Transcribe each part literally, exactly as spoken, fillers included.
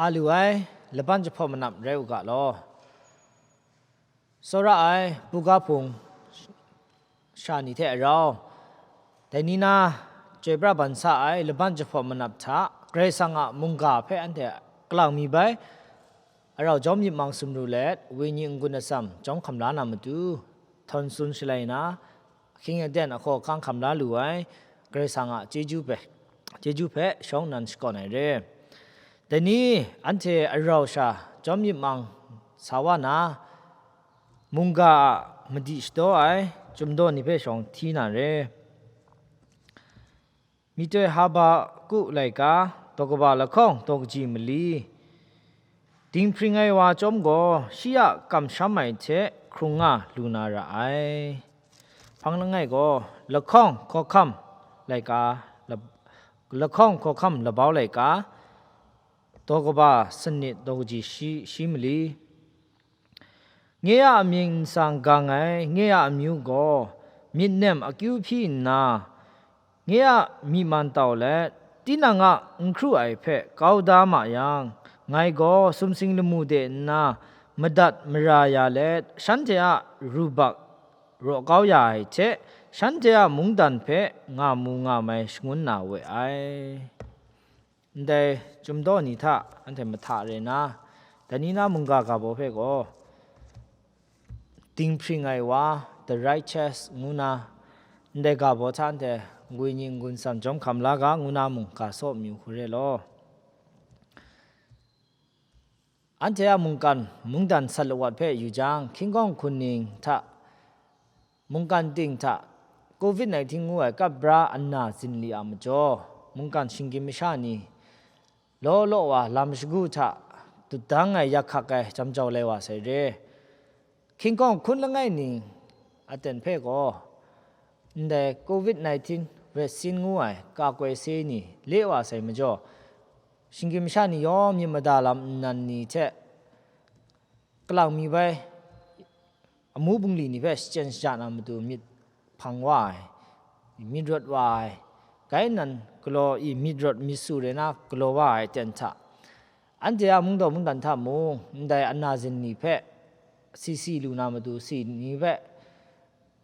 A lu ai laban jahpawt manap rai u ga law. Tsawra ai buga hpung sha ni hte rau, dai ni na chyoi pra ban sa ai laban jahpawt manap hta Karai Kasang a mungga hpe anhte kalang mi bai, arau jawm yit mang sumru let, wenyi n-gun atsam jawm hkam la na matu, htawn tsun shalai na, ahkying aten ahkaw ahkang hkam la lu ai Karai Kasang a chyeju hpe, chyeju hpe shawng nnan shakawn ai re. Dai ni anhte arau sha jawm yit mang sa wa na, mungga a madi shadaw ai chyum daw ni hpe shawng hti na re. Myihtoi Habaku laika, daw kaba lahkawng daw kaji mali. Dinghpring ai wa chyawm gaw shi a kamsham ai hte hkrung nga lu na ra ai. Hpang langai gaw lahkawng hkawhkam laika, lab-, lahkawng hkawhkam labau laika, daw kaba sanit daw kaji shi, shi mali. Nye a amying nsang gang ai nye a amyu gaw myit nem akyu hpyi nna, nye a myi man tau let, tinang a n hkru ai hpe kau da ma yang, ngai gaw sumsing lamu de nna madat mara ya let, shanhte a rubak raw kau ya ai hte, shanhte a mungdan hpe nga mu nga mai shangun na we ai. Ndai chyum daw ni hta anhte mahta re na, dai ni na mungga ga baw hpe gaw, dinghpring ai wa, the righteous, ngu na, ndai ga baw hta anhte wenyi n-gun atsam jawm hkam la ga, ngu na mung ga saw mayu hku re law. Anhte a mungkan, mungdan sat lawat hpe yu jang, hkying hkawng hkun ning hta, mungkan ting hta, covid nineteen ngu ai kap bra ana zinli a majaw, mungkan shinggyim masha ni law law wa lam shagu hta dut dang ai yak hkak ai jam jau lai wa sai re. Hkying hkawng hkun langai ning aten hpe gaw, ndai covid nineteen vaccine ngu ai ka koi se ni le wa sai majaw, shinggyim masha ni yawng myit mada lam nnan ni hte kalang mi bai amu bungli ni hpe shachyen shaja na matu myit hpang wa ai, myit rawt wa ai, gai nan galaw i myit rawt myit su rai na galaw wa ai aten hta, anhte a mungdaw mungdan hta mung, ndai ana zinli hpe si si lu na matu si ni hpe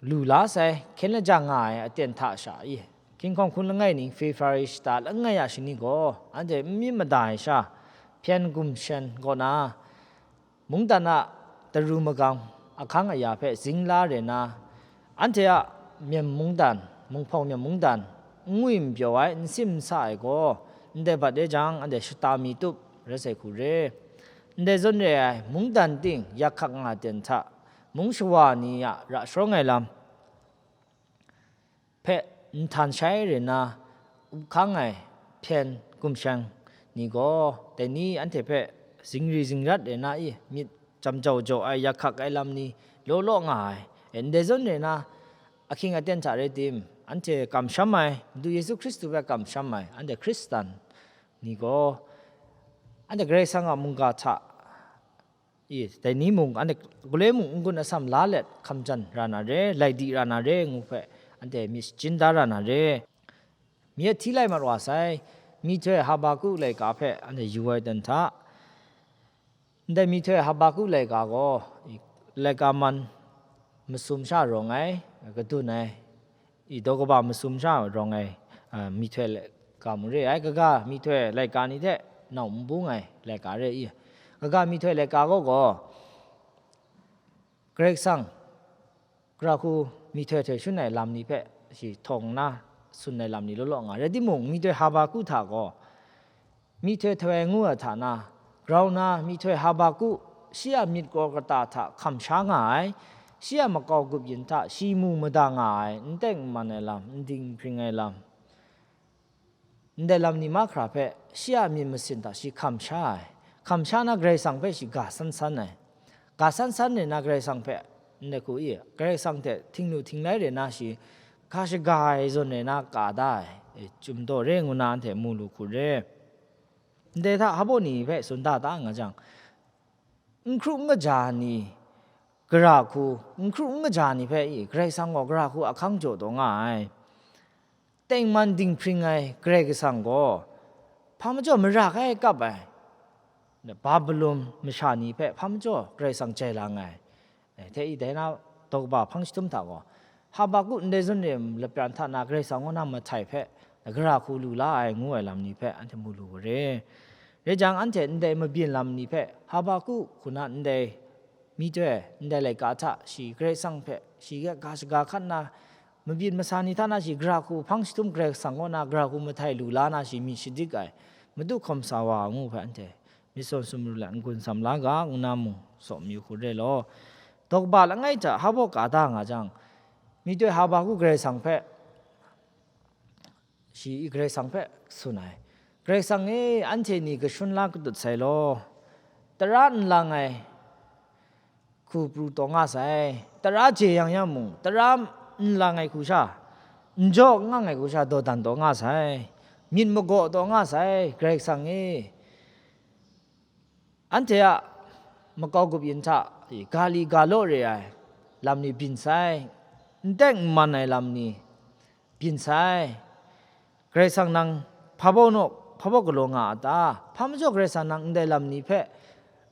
lu la sai, hkyen lajang nga ai aten hta sha i, hkying hkawng hkun langai ning February shata langai a shani gaw, anhte n myit mada ai sha, hpyen gumshan kaw na, mungdan a daru magang ahkang aya hpe zing la re na, anhte a myam mungdan, munghpawng myam mungdan, n ngwi n pyaw ai, n sim n sa ai gaw, ndai bat re jang, anhte shata mi tup rai sai hku re. Ndai zawn re ai, mungdan ting yak hkak nga ten hta, mung shawa ni a ra sharawng ai lam hpe nhtan shai re na, up hkang ai hpyen gumshan ni gaw, dai ni anhte hpe zingri zingrat re na i, myit jam jau jaw ai yak hkak ai lam ni law law nga ai. E, ndai zawn re na, ahkying aten hta rai tim, anhte kamsham ai, Madu Yesu Hkristu hpe kamsham ai, anhte Hkristan ni gaw, anhte Karai Kasang a mungga hta, i, dai ni mung, anhte gule mung n-gun atsam la let hkam jan ra na re, lai di ra na re, ngu hpe, anhte myit shachyun da ra na re. Mi a hti lai mat wa sai, myihtoi Habaku laika hpe anhte yu ai ten hta, ndai myihtoi Habaku laika gaw, i, laika man masum sha rawng ai, kadun ai, i, daw kaba masum sha rawng ai, a, myihtoi laika mung re ai, kaga myihtoi laika ni hte nau n bung ai laika re i, kaga myihtoi laika gaw gaw, Karai Kasang, Gara hku myihtoi htoi shun ai lam ni hpe shi htawng nna tsun ai lam ni law law nga. Rai timung, myihtoi Habaku hta gaw, myihtoi htoi ai ngu ai hta na, grau na, myihtoi Habaku shi a myit kraw kata hta hkam sha nga ai, shi a makau gup yin hta shi mu mada nga ai, n teng n man ai lam, n dinghpring ai lam, ndai lam ni mahkra hpe shi a myit masin hta shi hkam sha ai. Hkam sha na Karai Kasang hpe shi ga san san ai. Ga san san re na Karai Kasang hpe, ndai hku i, Karai Kasang hte htinglu htinglai re na shi, ga shaga ai zawn re na ka da ai, e, chyum daw re ngu na anhte mu lu hku re. Ndai hta hpa ni hpe tsun da ta nga jang, n hkru n kaja ni, gara hku, n hkru n kaja ni hpe i, Karai Kasang gaw gara hku ahkang jaw taw nga ai. Tengman dinghpring ai Karai Kasang gaw, hpa majaw mara kai kap ai, Babilon masha ni hpe hpa majaw Karai Kasang jai lang ai. Eh, hte i dai na daw kaba hpang chyahtum hta gaw, Habaku ndai zawn re ai lapran hta na Karai Kasang kaw na mahtai hpe gara hku lu la ai ngu ai lam ni hpe anhte mu lu ga re. Rai jang, anhte ndai mabyin lam ni hpe Habaku hku na ndai myihtoi, ndai laika hta shi Karai Kasang hpe shi hkye ga shaga hkat nna, mabyin masa ni hta na shi gara hku hpang chyahtum Karai Kasang kaw na gara hku mahtai lu la na shi myit shadik ai, madu hkawm sa wa ngu hpe anhte myit sawn sumru let n-gun sam la ga, ngu na mung tsaw mayu hku re law. Daw kaba langai hta Habaku ka da nga jang, myihtoi Habaku Karai Kasang hpe, shi Karai Kasang hpe tsun ai, "Karai Kasang e, anhte ni kashun la katut sai law, tara n lang ai hku pru taw nga sai, tara jeyang ya mung, tara n lang ai hku sha, n jaw n ngang ai hku sha dawdan taw nga sai, myit magaw taw nga sai, Karai Kasang e." Anhte a makau grup yin hta, ga li ga law re ai lam ni byin sai, n teng n man ai lam ni byin sai. Karai Kasang nang hpa baw naw, hpa baw galaw nga a ta? Hpa majaw Karai Kasang nang ndai lam ni hpe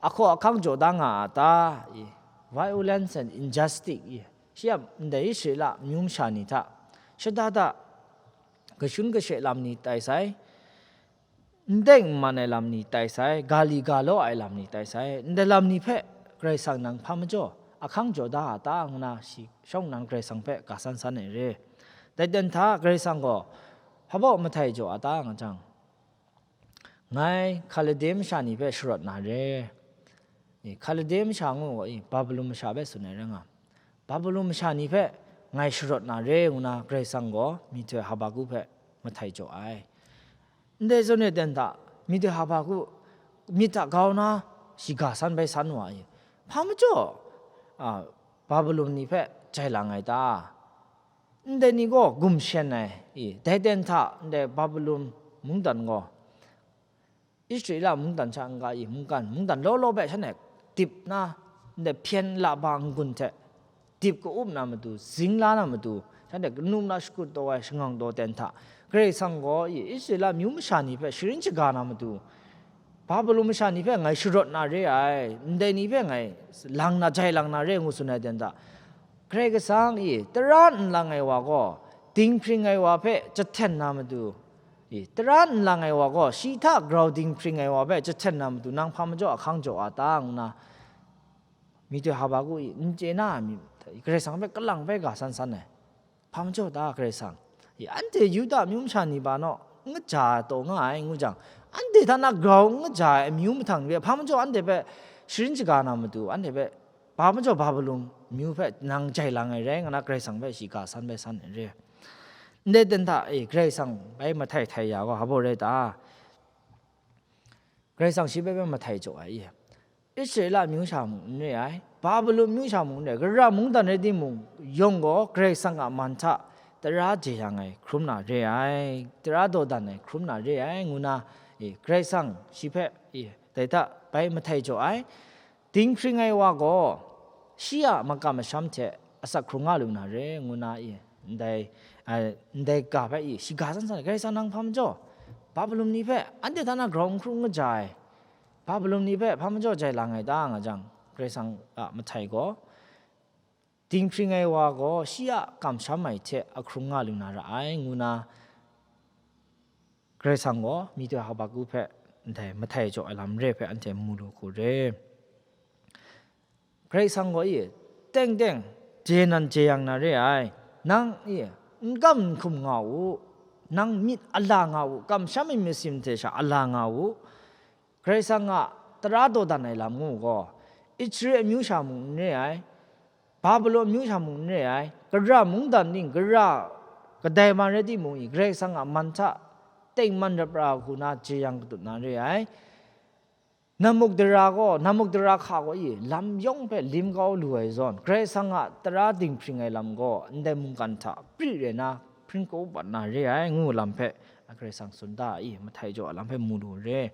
ahkaw ahkang jaw da nga a ta? Violence and injustice, shi a ndai Israela amyu masha ni hta shada da kashun kashe lam ni tai sai, n teng n man ai lam ni tai sai, ga li ga law ai lam ni tai sai, ndai lam ni hpe Karai Kasang nang hpa majaw ahkang jaw da a ta, ngu na shi shawng nnan Karai Kasang hpe ga san san ai re. Dai ten hta Karai Kasang gaw hpa baw mahtai jaw a ta nga jang, "Ngai Hkalde masha ni hpe sharawt na re." E, Hkalde masha ngu gaw, e, Babilon masha hpe tsun ai rai nga, Babilon masha ni hpe ngai sharawt na re, ngu na Karai Kasang gaw myihtoi Habaku hpe mahtai jaw ai. Ndai zawn e ten hta, myihtoi Habaku myit hta grau na shiga san bai san wa ai. Hpa majaw, a, Babilon ni hpe jai lang ai ta? Ndai ni gaw gumshen ai, i, dai ten hta ndai Babilon mungdan gaw Israela mungdan sha n-ga i mungkan, mungdan law law hpe shanhte dip na, ndai hpyen la ba n-gun hte dip ka-up na matu, zing la na matu, shanhte kanu na shakut taw ai shangang taw ten hta, Karai Kasang gaw i Israela myu masha ni hpe sharin shaga na matu, Babilon masha ni hpe ngai sharawt na re ai, ndai ni hpe ngai lang na, jai lang na re ngu tsun ai ten hta, Karai Kasang i tara n lang ai wa gaw, dinghpring ai wa hpe jahten na matu, i, tara n lang ai wa gaw, shi hta grau dinghpring ai wa hpe jahten na matu, nang hpa majaw ahkang jaw a ta? Ngu na, myihtoi Habaku i n chye na ai myit, Karai Kasang hpe kalang bai ga san san ai. Hpa majaw ta, Karai Kasang? I, anhte Yuda amyu masha ni ba naw n kaja ai taw nga ai, ngu jang, anhte hta na grau n kaja ai amyu mahtang ni hpe, hpa majaw anhte hpe sharin shaga na matu, anhte hpe hpa majaw Babilon myu hpe nang jai lang ai rai, ngu na Karai Kasang hpe shi ga san bai san ai re. Ndai ten hta, e, Karai Kasang bai mahtai htai ya gaw, hpa baw rai ta? Karai Kasang shi hpe bai mahtai jaw ai, e, Israela amyu sha mung n re ai, Babilon amyu sha mung n re ai, gara mungdan rai timung, yawng gaw Karai Kasang a man hta tara jeyang ai hkrum na re ai, tara dawdan ai hkrum na re ai, ngu na, e, Karai Kasang shi hpe, e, dai hta bai mahtai jaw ai. Dinghpring ai wa gaw shi a makam masham hte asak hkrung nga lu na re, ngu na, i, ndai, a, ndai ga hpe, i, shiga san san ai. Karai Kasang nang hpa majaw Babilon ni hpe anhte hta na grau n hkru n kaja ai, Babilon ni hpe hpa majaw jai lang ai ta? Nga jang, Karai Kasang a mahtai gaw, dinghpring ai wa gaw shi a kamsham ai hte ahkrung nga lu na ra ai, ngu na Karai Kasang gaw myihtoi Habaku hpe ndai mahtai jaw ai lam re hpe anhte mu lu hku re. Karai Kasang gaw i teng teng je nan jeyang na re ai. Nang i n kam n hkum nga u, nang myit ala nga u, kamsham ai myit masin hte sha ala nga u. Karai Kasang a tara dawdan ai lam ngu gaw, Israel amyu sha mung n re ai, Babilon amyu sha mung n re ai, gara mungdan ning, gara kadai man rai timung i, Karai Kasang a man hta tengman rap ra hku na jeyang katut na re ai. Namuk dara gaw, namuk dara hka gaw i lam yawng hpe lim kau lu ai zawn, Karai Kasang a tara dinghpring ai lam gaw ndai mungkan hta pri rai na, hpring kau bat na re ai, ngu lam hpe Karai Kasang tsun da i, mahtai jaw a lam hpe mu lu re.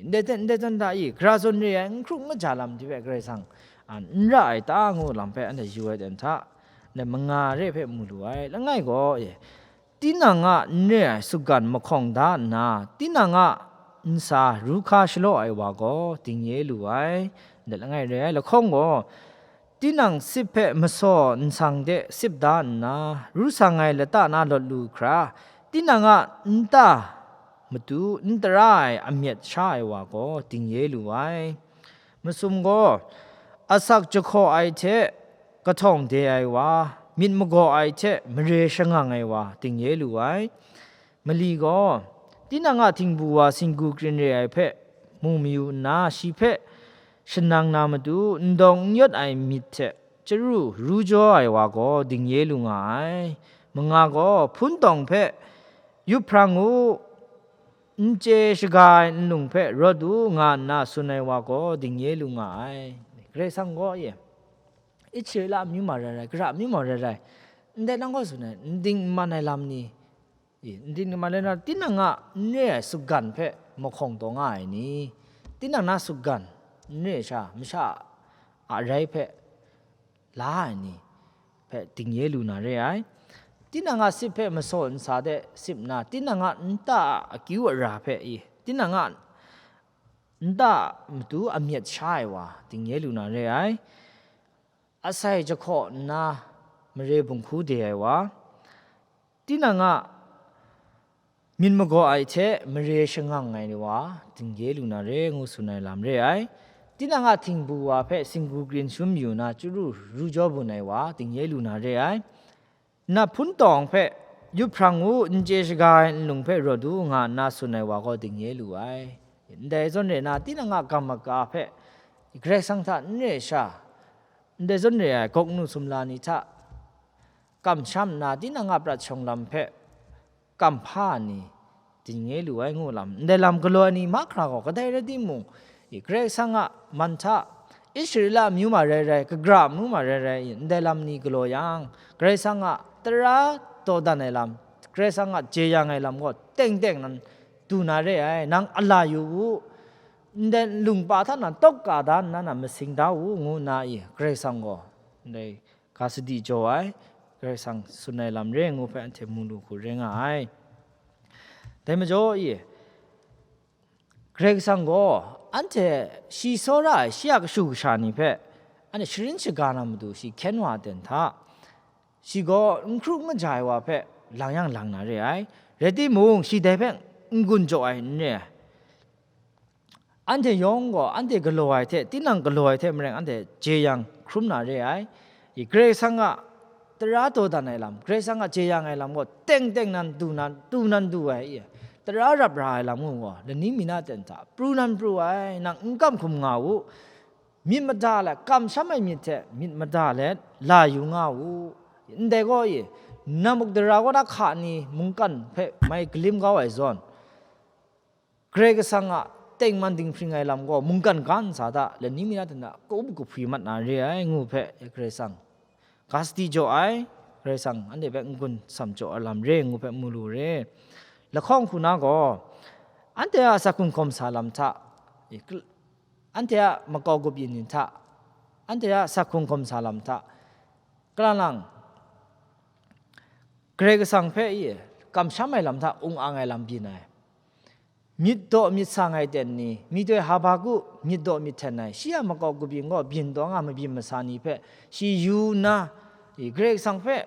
Ndai hte, ndai hte nda i, gara zawn re ai, n hkru n kaja lam hte hpe Karai Kasang, a, n ra ai ta, ngu lam hpe anhte yu ai ten hta, ndai manga re hpe mu lu ai. Langai gaw, e, tinang a n re ai sutgan mahkawng da nna, tinang a ntsa ru hka shalaw ai wa gaw dingye lu ai. Ndat langai re ai lahkawng gaw, tinang sip hpe masaw nsang de sip da nna, ru sang ai lata na lawt lu hkra, tinang a nta matu n tara ai amyat sha ai wa gaw dingye lu ai. Masum gaw, asak jahkaw ai hte kahtawng de ai wa, myit magaw ai hte mare shangang ai wa dingye lu ai. Mali gaw, tinang a htingbu wa singgu krin re ai hpe mu mayu nna, shi hpe shanang na matu n dawng n yawt ai myit hte chyaru ru jaw ai wa gaw dingye lu nga ai. Manga gaw, hpun tawng hpe yup hprang u, n chye shaga ai nlung hpe rawt u, nga nna tsun ai wa gaw dingye lu nga ai. Karai Kasang gaw, e, Israela amyu ma rai rai, Kara amyu ma rai rai, ndai nang gaw tsun ai, n ding n man ai lam ni, e, n ding n man ai lam, tinang a n re ai sutgan hpe mahkawng taw nga ai ni, tinang na sutgan n re ai sha, masha a rai hpe la ai ni hpe dingye lu na re ai. Tinang a sip hpe masaw nsa de sip nna, tinang a nta a akyu ara hpe, e, tinang a nta matu amyat sha ai wa dingye lu na re ai. Asai jahkaw nna mare bunghku de ai wa, tinang a myit magaw ai hte mare shangang ai wa dingye lu na re, ngu tsun ai lam re ai. Tinang a htingbu wa hpe singgu krin shum yu na chyaru ru jaw bun ai wa dingye lu na re ai. Na hpun tawng hpe yup hprang u, n chye shaga ai nlung hpe rawt u, nga nna tsun ai wa gaw dingye lu ai. Ndai zawn re na, tinang a gam maga hpe Karai Kasang hta n re sha, ndai zawn re ai gawk nu sumla ni hta kamsham nna, tinang a prat shawng lam hpe kamhpa ni dingye lu ai ngu lam, ndai lam galaw ai ni mahkra gaw kadai rai timung, i, Karai Kasang a man hta, Israela amyu ma rai rai, kagra amyu ma rai rai, i, ndai lam ni galaw yang, Karai Kasang a tara dawdan ai lam, Karai Kasang a jeyang ai lam gaw teng teng nan du na re ai, nang a la yu u, ndai lungpa hta nan tawk ka da nna, nan masing da u, ngu nna, i, Karai Kasang gaw ndai ga sadi jaw ai, Karai Kasang tsun ai lam re ngu hpe anhte mu lu hku re nga ai. Dai majaw, i, Karai Kasang gaw anhte shi tsawra ai, shi a kashu kasha ni hpe anhte sharin shaga na matu shi hkyen wa ai ten hta, shi gaw n hkru n kaja ai wa hpe lang yang lang na re ai. Rai timung, shi dai hpe n-gun jaw ai n re ai. Anhte yawng gaw anhte galaw ai hte, tinang galaw ai hte maren anhte jeyang hkrum na re ai. I, Karai Kasang a tara dawdan ai lam, Karai Kasang a jeyang ai lam gaw teng teng nan du nan, du nan du ai, i, tara rap ra ai lam gaw, lani mi na ten hta pru nan pru ai, nang n kam hkum nga u, myit mada let, kamsham ai myit hte myit mada let la yu nga u. Ndai gaw, i, Nabukdara kaw na hka ni mungkan hpe mai galim kau ai zawn, Karai Kasang a tengman dinghpring ai lam gaw mungkan ga ntsa hta, lani mi na ten hta, kaup kahpwi mat na re ai, ngu hpe Karai Kasang ga sadi jaw ai, Karai Kasang anhte hpe n-gun sam jaw ai lam re, ngu hpe mu lu re. Lahkawng hku na gaw, anhte a asak hkrung hkawm sa lam hta, anhte a makau grup yin ni hta, anhte a asak hkrung hkawm sa lam hta, kalang lang, Karai Kasang hpe, i, kamsham ai lam hta ung ang ai lam byin ai. Myit daw myit sang ai ten ni, mitoi Habaku myit daw myit hten ai, shi a makau kabyin gaw byin taw nga mabyin masa ni hpe shi yu nna, i, Karai Kasang hpe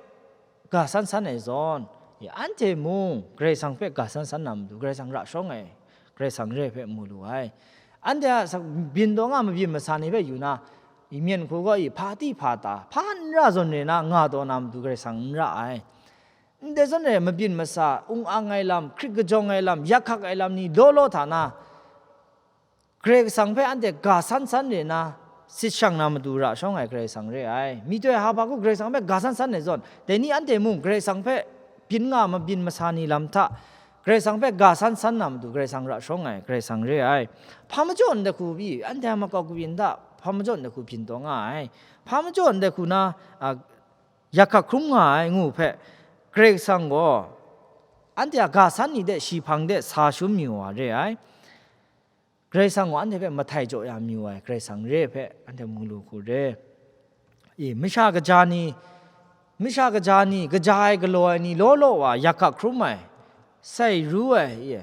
ga san san ai zawn, i, anhte mung Karai Kasang hpe ga san san na matu, Karai Kasang ra shawng ai, Karai Kasang re hpe mu lu ai. Anhte a sa-, byin taw nga mabyin masa ni hpe yu na, i, myen hku gaw, i, hpa ti hpa ta, hpa n ra zawn re na nga taw na matu, Karai Kasang n ra ai. Ndai zawn e mabyin masa, ung ang ai lam, hkrit kajawng ai lam, yak hkak ai lam ni law law hta na, Karai Kasang hpe anhte ga san san re na, sit shang na matu ra shawng ai Karai Kasang re ai. Mitoi Habaku Karai Kasang hpe ga san san ai zawn, dai ni anhte mung Karai Kasang hpe byin nga mabyin masa ni lam hta, Karai Kasang hpe ga san san na matu Karai Kasang ra shawng ai Karai Kasang re ai. Hpa majaw ndai hku pyi, anhte a makau kabyin hta hpa majaw ndai hku byin taw nga ai. Hpa majaw ndai hku na, a, yak hkak hkrum nga ai ngu hpe, Karai Kasang gaw anhte a ga san ni de shi hpang de sa shum yu wa re ai. Karai Kasang gaw anhte hpe mahtai jaw ya mayu ai Karai Kasang re hpe anhte mu lu hku re. I, masha kaja ni, masha kaja ni, kaja ai galaw ai ni law law wa yak hkak hkrum ai, sai ru ai, i,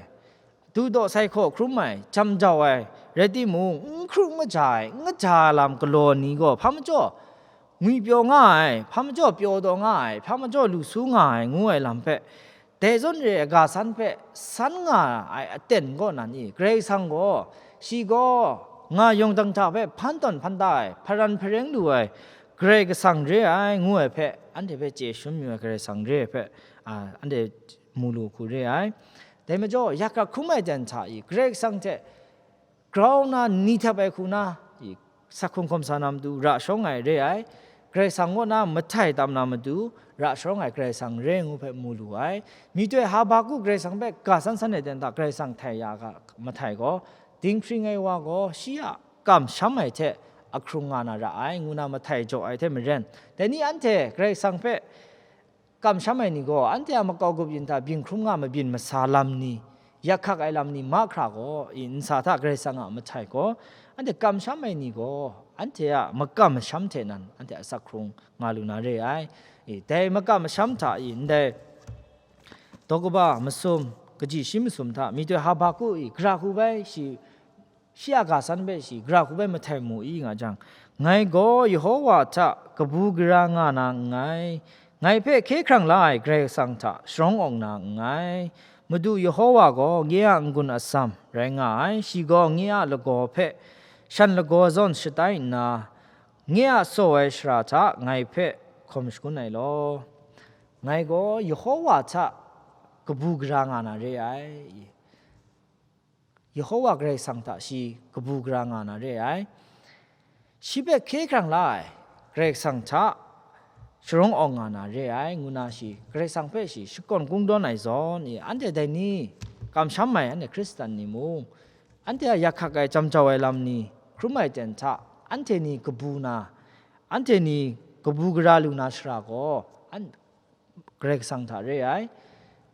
Dudaw sai hkaw hkrum ai, jam jau ai, rai timung, n hkru n kaja ai, n kaja ai lam galaw ni gaw, hpa majaw ngwipyaw nga ai, hpa majaw pyaw taw nga ai, hpa majaw lu su nga ai, ngu ai lam hpe, dai zawn re ai ga san hpe san nga ai aten kaw nan i, Karai Kasang gaw, shi gaw nga yawng dang hta hpe hpan tawn hpan ta ai, hparan hpareng lu ai, Karai Kasang re ai, ngu ai hpe, anhte hpe chye shangun yu ai Karai Kasang re ai hpe, a, anhte mu lu hku re ai. Dai majaw, yak hkrak hkrum ai ten hta i, Karai Kasang hte grau nna ni htap ai hku na, i, sak hkrung hkawm sa na matu ra sharawng ai re ai, Karai Kasang kaw na mahtai tam na matu ra sharawng ai Karai Kasang re ngu hpe mu lu ai. Mitoi Habaku Karai Kasang hpe ga san san ai ten hta Karai Kasang htai ya ga mahtai gaw, dinghpring ai wa gaw shi a kamsham ai hte ahkrung nga na ra ai, ngu na mahtai jaw ai hte maren, dai ni anhte Karai Kasang hpe kamsham ai ni gaw, anhte a makau grup yin hta byin hkrum nga mabyin masa lam ni, yak hkak ai lam ni mahkra gaw, i, nsa hta Karai Kasang a mahtai gaw, anhte kamsham ai ni gaw, anhte a makam masham hte nan, anhte a sak hkrung nga lu na re ai. I, dai makam masham hta i, ndai daw kaba masum, kaji shi masum hta, mitoi Habaku i, gara hku bai shi, shi a ga san hpe shi, gara hku bai mahtai mu i nga jang, ngai gaw Yehova hta kabu gara nga na nngai, ngai hpe hkye hkrang la ai Karai Kasang hta sharawng awng na nngai. Madu Yehova gaw nye a n-gun atsam rai nga ai, shi gaw nye a lagaw hpe shan lagaw zawn shatai nna, nye a tsaw ai shara hta ngai hpe hkawm shangun ai law, ngai gaw Yehova hta kabu gara nga na re ai. Yehova Karai Kasang hta shi kabu gara nga na re ai. Shi hpe hkye hkrang la ai Karai Kasang hta sharawng awng nga na re ai, ngu na shi Karai Kasang hpe shi shakawn kungdawn ai zawn i, anhte dai ni kamsham ai anhte Hkristan ni mung, anhte a yak hkak ai, jam jau ai lam ni hkrum ai ten hta, anhte ni kabu na, anhte ni kabu gara lu na shara gaw, an, Karai Kasang hta re ai.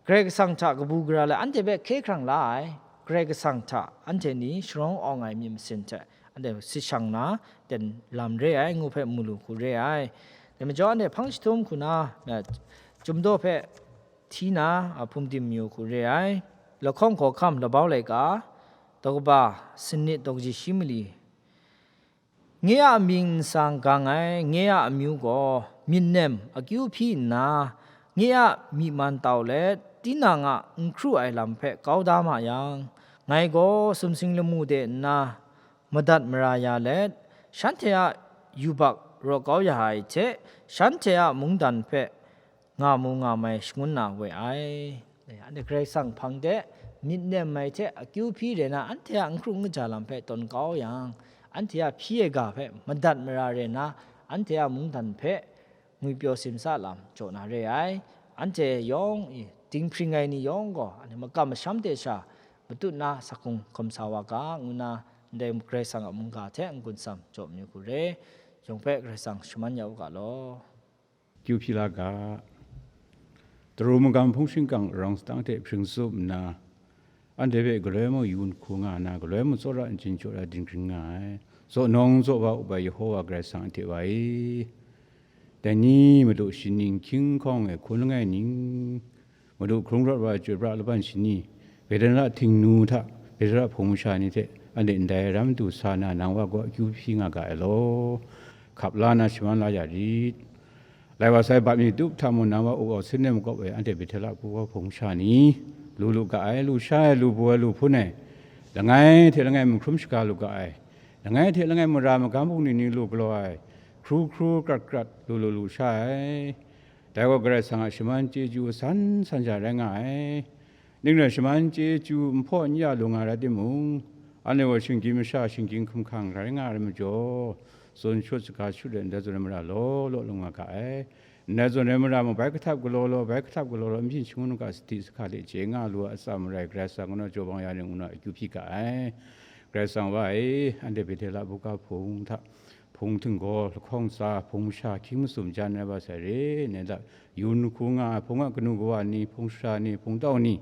Karai Kasang hta kabu gara lai anhte hpe hkye hkrang la ai, Karai Kasang hta anhte ni sharawng awng ai myit masin hte anhte sit shang na ten lam re ai, ngu hpe mu lu hku re ai. Dai majaw anhte hpang jahtum hku na, na, Chyum daw hpe hti na, a, hpung dim yu hku re ai. Lahkawng hkawhkam labau laika, daw kaba sanit daw kaji shi mali, nye a mying nsang gang ai nye a amyu gaw myit nem akyu hpyi nna, nye a myi man tau let, tinang a n hkru ai lam hpe kau da ma yang, ngai gaw sumsing lamu de nna madat mara ya let, shanhte a yubak raw kau ya ai hte, shanhte a mungdan hpe nga mu nga mai shangun na we ai. Anhte Karai Kasang hpang de myit nem ai hte akyu hpyi re na, anhte a n hkru n kaja lam hpe tawn kau yang, anhte a hpyi ai ga hpe madat mara re na, anhte a mungdan hpe ngwipyaw simsa lam jaw na re ai. Anhte yawng i, dinghpring ai ni yawng gaw, anhte makam masham hte sha matut na sak hkrung hkawm sa wa ga, ngu na, ndai Karai Kasang a mungga hte n-gun tsam jaw mayu hku re. Yawng hpe Karai Kasang shaman ya u ga law. Kyu hpyi la ga. Taru magam hpung shingkang arawng sadang hte hpring tsup nna, anhte hpe galoi mung yun hku nga na, galoi mung tsawra n chyin jaw da dinghpring nga ai. Zaw nawng zaw wa up ai Yehova Karai Kasang a hte wa e, dai ni madu shining hkying hkawng e hkun langai ning, Madu hkrung rawt wa ai chyoi pra laban shani, Betela htingnu hta Betela hpung masha ni hte anhte ndai ram du sa na, nang wa gaw akyu hpyi nga ga ai law, hkap la na shaman la ya rit. Lai wa sai bat mi tup hta mung, nang wa up au sin ai makawp e anhte Betela hpu wa hpung masha ni, lu lu ga ai, lu sha ai, lu bu ai, lu hpun ai, langai hte langai mahkrum shaga lu ga ai, langai hte langai mara magam bungli ni lu galaw ai, hkru hkru krat krat lu lu lu sha ai. Dai gaw Karai Kasang a shaman chyeju san san sha rai nga ai. Ning rai shaman chyeju n hpaw n ya lu nga rai timung, anhte gaw shinggyim masha shinggyim hkum hkang rai nga ai majaw, tsun shut saga shut let ndai zawn rai mara law law lu nga ga ai. Ndai zawn rai mara mung bai kahtap galaw law, bai kahtap galaw law, n byin shangun u ga, sadi sahka hte chye nga lu ai atsam marai Karai Kasang kaw na jaw bang ya ning ngu na akyu hpyi ga ai. Karai Kasang wa e, anhte Betela buga hpung hta, hpung htinggaw, lahkawng tsa, hpung masha, hkying masum jan ai wa sai re, nai la, yun hku nga ai hpung a kanu kawa ni, hpung sara ni, hpung tau ni,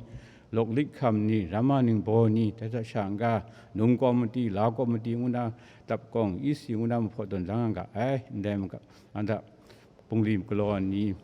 lawk lit hkam ni, ramma ningbaw ni, dai hta sha n-ga, num kawm mati, la kawm mati, ngu na, dap kawng, isi ngu na, mahpaw tawn lang nga ga ai, ndai maga, anhta, bungli galaw ni,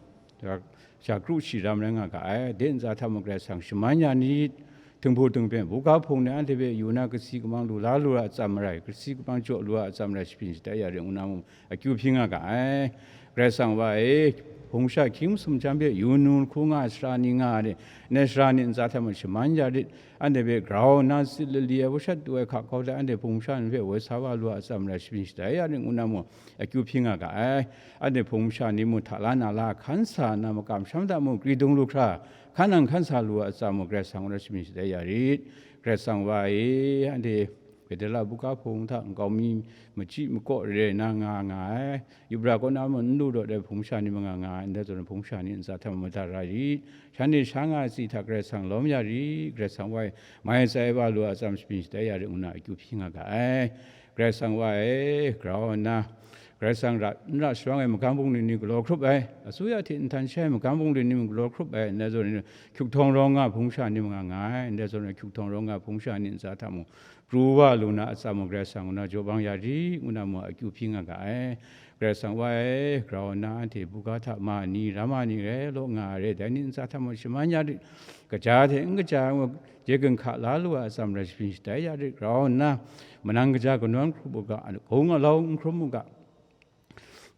sha kru shi ram rai nga ga ai, de ntsa hta mung Karai Kasang shaman ya nit, Htinghpu htingpyen, buga hpung ni anhte hpe yu na, kasi kamang lu la lu ai atsam marai, kasi kamang jaw lu ai atsam marai, shapyin shatai ya ring ngu na mung, akyu hpyi nga ga ai. Karai Kasang wa e, hpung sha hkying masum chyam hpe yu nu hku nga ai sara ni nga ai rit, ndai sara ni ntsa hta mung shaman ya rit, anhte hpe grau nna tsit lali ai, washat du ai hka kau hta anhte hpung sha ni hpe woi sa wa lu ai atsam marai, shapyin shatai ya ring ngu na mung, akyu hpyi nga ga ai. Anhte hpung sha ni mung hta la na la, hkan sa nna makam sham hta mung, kri dung lu hkra, hkan nang hkan sa lu ai atsam mung, Karai Kasang ngu na shapyin shatai ya rit. Karai Kasang wa e, anhte Petela buga hpung hta nkau mi machyi makaw re na nga nga ai, yubra kaw na mung n lu daw ai hpung sha ni mung nga nga ai, ndai zawn hpung sha ni ntsa hta mung mada ra rit. Shanhte sha nga ai tsi hta Karai Kasang lawm ya rit. Karai Kasang wa e, mai tsai wa lu ai atsam shapyin shatai ya rit ngu na akyu hpyi nga ga ai. Karai Kasang wa e, grau nna, Karai Kasang ra, n ra sharawng ai magam bungli ni galaw hkrup ai, asuya hte nhtan shai ai magam bungli ni mung galaw hkrup ai, ndai zawn ni hkyuk htawng rawng nga hpung sha ni mung nga nga ai, ndai zawn ni hkyuk htawng rawng nga hpung sha ni ntsa hta mung, pru wa lu na atsam mung, Karai Kasang ngu na jaw bang ya rit ngu na mung akyu hpyi nga ga ai. Karai Kasang wa e, grau nna anhte buga hta ma ni, rama ni rai law nga ai re, dai ni ntsa hta mung shaman ya rit, kaja hte n kaja ai mung, je ginhka la lu ai atsam marai, shapyin shatai ya rit, grau nna, manang kaja kanawn hkrup u ga, hkung alau n hkrum u ga,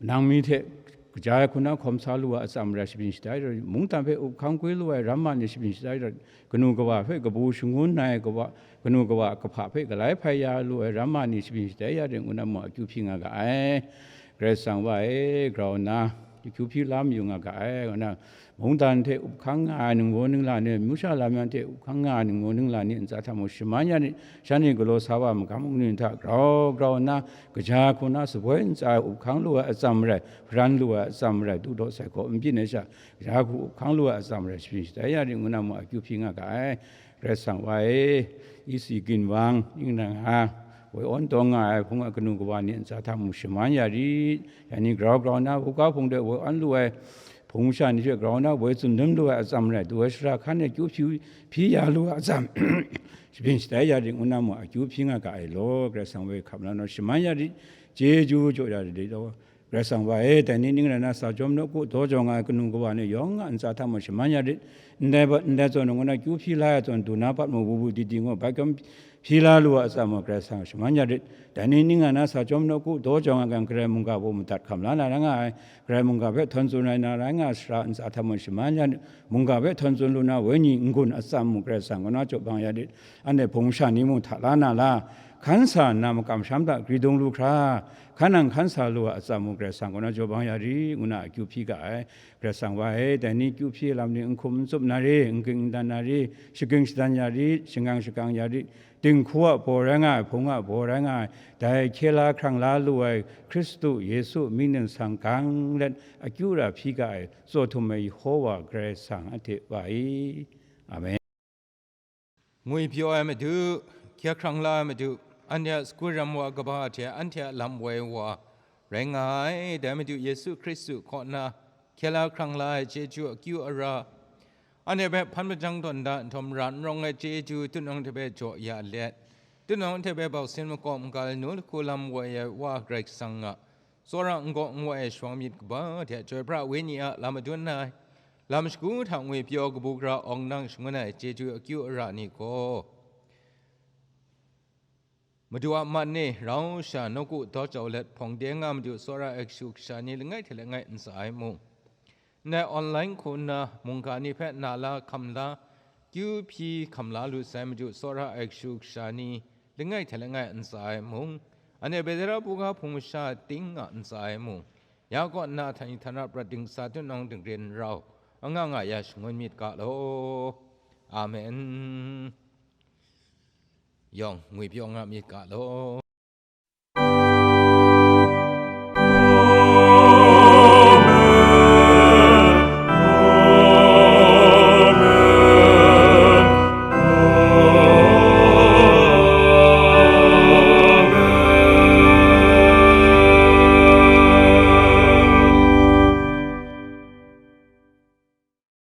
manang mi hte kaja ai hku na hkawm sa lu ai atsam marai, shapyin shatai ya rit, mungdan hpe up hkang kwi lu ai rama ni, shapyin shatai ya rit, kanu kawa hpe kabu shangun ai kawa, kanu kawa a kahpa hpe galai hpai ya lu ai rama ni, shapyin shatai ya rit ngu na mung akyu hpyi nga ga ai. Karai Kasang wa e, grau nna akyu hpyi la mayu nga ga ai, ngu na, mungdan hte up hkang nga ai ningbaw ningla ni, amyu sha lam yan hte up hkang nga ai ningbaw ningla ni ntsa hta mung shaman ya rit, shanhte galaw sa wa magam bungli ni hta grau grau nna, kaja hku na saboi ntsa e up hkang lu ai atsam marai, hparan lu ai atsam marai, du daw sai hkaw n byin ai sha, kaja hku up hkang lu ai atsam marai, shapyin shatai ya rit ngu na mung akyu hpyi nga ga ai. Karai Kasang wa e, isi ginwang, ning nang a, woi awn tawn nga ai hpung a kanu kawa ni ntsa hta mung shaman ya rit. Ya ni grau grau nna, buga hpung de woi awn lu ai hpung sha ni hte grau nna, woi tsun dum lu ai atsam rai, du ai sara hkan e kyu hpyi, hpyi ya lu ai atsam, shapyin shatai ya rit ngu na mung akyu hpyi nga ga ai law, Karai Kasang wa e hkap la naw shaman ya rit, chyeju jaw ya rit law, Karai Kasang wa e, dai ni ning rai na, sa chyawm nawku daw jaw nga ai kanu kawa ni yawng a ntsa hta mung shaman ya rit. Ndai ba, ndai zawn ngu na kyu hpyi la ai zawn du na bat mu, bu bu di di ngu bat chyawm hpyi la lu ai atsam mung, Karai Kasang shaman ya rit. Dai ni ning rai na, sa chyawm nawku daw jaw nga ai, Karai mungga baw madat hkam la na rai nga ai, Karai mungga hpe htawn tsun rai na rai nga ai sara ntsa hta mung shaman ya rit. Mungga hpe htawn tsun lu na wenyi n-gun atsam mung, Karai Kasang kaw na jaw bang ya rit. Anhte hpung sha ni mung hta la na la, hkan sa nna makam sham hta gri dung lu hkra, hkan nang hkan sa lu ai atsam mung, Karai Kasang kaw na jaw bang ya rit, ngu na akyu hpyi ga ai. Karai Kasang wa e, dai ni kyu hpyi lam ni n hkum n tsup na rit, n ging n dan na rit, shaging shadan ya rit, shangang shakang ya rit, dinghku a baw rai nga ai, hpung a baw rai nga ai, dai hkye la hkrang la lu ai Hkristu Yesu mying ningsang gang let akyu ra hpyi ga ai, tsaw htum ai Yehowa Karai Kasang a hte wa i. Amen. Ngwipyaw ai Madu, hkye hkrang la ai Madu, anhte a sagu ram wa kaba hte anhte a lam woi wa rai nga ai, dai Madu Yesu Hkristu kaw na hkye la hkrang la ai chyeju akyu ara, anhte hpe hpan majang tawn da nhtawm ra n rawng ai chyeju, tunang hte hpe jaw ya let, tunang hte hpe bau sin makawp n-gal nu lahku lam woi ai Wa Karai Kasang a tsawra n-gaw n-wai ai shawng myit kaba hte Chyoi Pra Wenyi a lam madun ai, lam shagu hta ngwipyaw kabu gara awng nang shangun ai chyeju akyu ara ni gaw, Madu a man e rau sha nawku daw jau let hpawng de nga Madu tsawra ai kashu kasha ni langai hte langai n tsa ai mung, ndai online hku nna mungga ni hpe na la hkam la, kyu hpyi hkam la lu sai Madu tsawra ai kashu kasha ni langai hte langai n tsa ai mung, anhte Petera buga hpung masha ting a n tsa ai mung, ya kaw nna htan htan rap rat dingsa tunang dingrin rau, anga nga ya shangun myit ga law. Amen. Yawng ngwipyaw nga myit ga law.